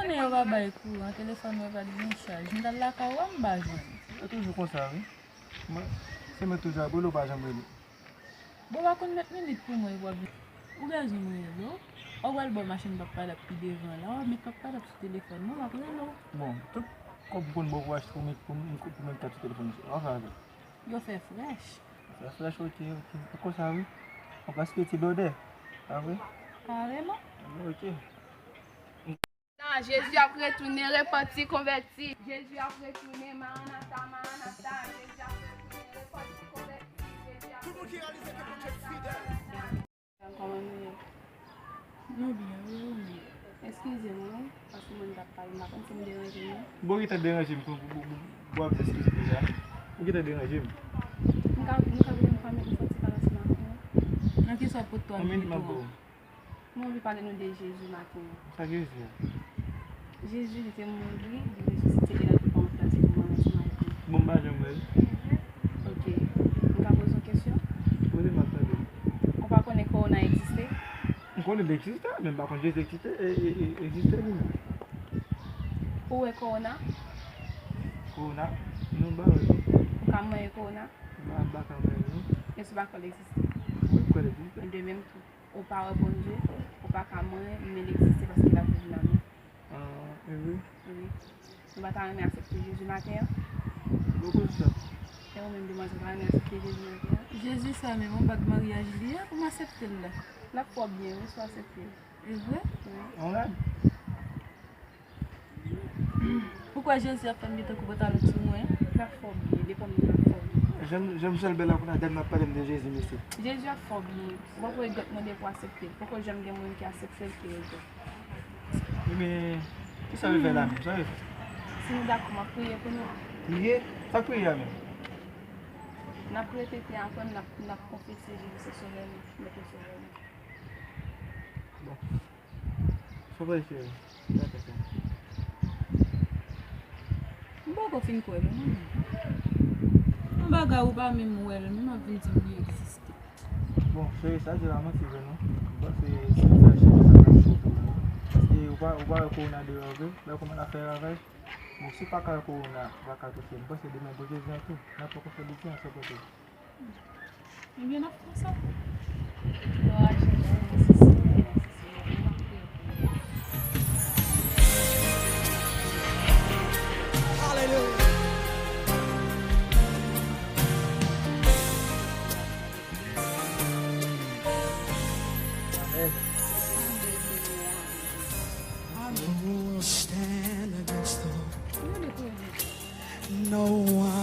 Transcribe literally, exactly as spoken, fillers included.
Konnen yo pa bay kouran, telefòn mwen pa t gen chaj. M t al lakay ou a, m pa jwenn. Se toujou konsa, wi. Mwen, se mwen toujou ap rele, ou pa janm rele. Bon, ou pa konn met minit pou mwen, epi w ap vin. Ou gen zin mwen rele w. Ou pral bò machin pap padap ki devan la, w ap met pap padap sou telefòn mwen, w ap rele w. Bon, tout kòb m konn ba w pou achte pou met, pou, pou met kat sou telefòn, w ap fè avè l. Yo fè frèch. Yo fè frèch, ok, ok. Ou konsa, wi. Ou gaspiye ti blodè. Pa vre? Kareman. Ok. Jezi ap retounen, repanti, konvèti. Jezi ap retounen, Maranata, Maranata. Jezi ap retounen, repanti, konvèti. Jezi ap retounen, Maranata, Maranata. Kòman nou ye? Nou byen, wi, ou menm? Eskize m, wi, paske mwen t ap pale, m pa konn si m deranje w, non. Bon, ou gentan deranje m, pou, pou, pou, pou w ap eskize deja. Ou gentan deranje m. M ka, m ka vin, m ka met, m fè ti pale ansanm avèk nou. Nan ki sa w pot twa minit ou an? Yon minit m ap ba w. Mwen anvi pale nou de Jezi maten an. Sa Jezi a? Jezi, li te mouri, li resisite, li al pou pran plas pou mwen ansanm avèk nou. Bon, m pa janm wè l. Ok. M ka poze yon kesyon? Poze, m ap tande. Ou pa konnen kowona egziste? M konnen l egziste, men m pa konn Jezi egziste, e, e, e, egziste li menm. Ou wè kowona? Kowona? Non, m pa wè l non. Ou ka manyen kowona? M pa, m pa ka manyen l non. Èske ou pa kwè l egziste? Wi, m kwè l egziste. De menm tou. Ou pa wè Bondye, ou pa ka manyen, men l egziste paske l ap viv nan nou. Ah, e vre? Wi. Ou pa ta renmen aksepte Jezi maten an? Bon, poze sa. E ou menm, demwazèl, ou ta renmen aksepte Jezi maten an? Jezi sa menm, yon bag maryaj li ye, pou m aksepte l la? L ap fè w byen, wi, si w aksepte l. E vre? Wi. Yon rad? Ou kwè Jezi ap fè m byen tankou pantalon ti mwen? L ap fè w byen, depann moun l ap fè w byen. Jan m, jan m sèl bèl la kounye a, gad m ap pale m de Jezi, mesye. Jezi ap fè w byen. Ou pa kwè gòt mande pou aksepte l. Poko janm gen moun ki aksepte l ki rete. Ebyen, ki sa w vle fè la menm? Sa w vle fè? Si nou dakò, m ap priye pou nou. Priye? Sa k priye a menm? N ap repete ankò, n ap, n ap konfese Jezi se Sovè nou, Mèt e Sovè nou. Bon. Sovè cheri, sa fè sa. M poko fin kwè non, mwen menm. Yon bagay ou pa menm wè l, menm ap vin di m li egziste. Bon, cheri, sa se pa manti vre non. M panse si w fè cheri sa ka fè w pou ou. Paske ou pa, ou pa wè kowona deyò vre, lè kòmanse ap fè ravaj. Bon, si w pa ka wè kowona, ou pa ka touche l. M panse demen Bondye vini tou, n ap poko fè biten an san pote. Ebyen, n ap fè sa. Glwa a Jezi, mèsi Senyè, mèsi Senyè. N ap priye pou ou. Alelouya. Amèn. I will stand against the Lord. No one.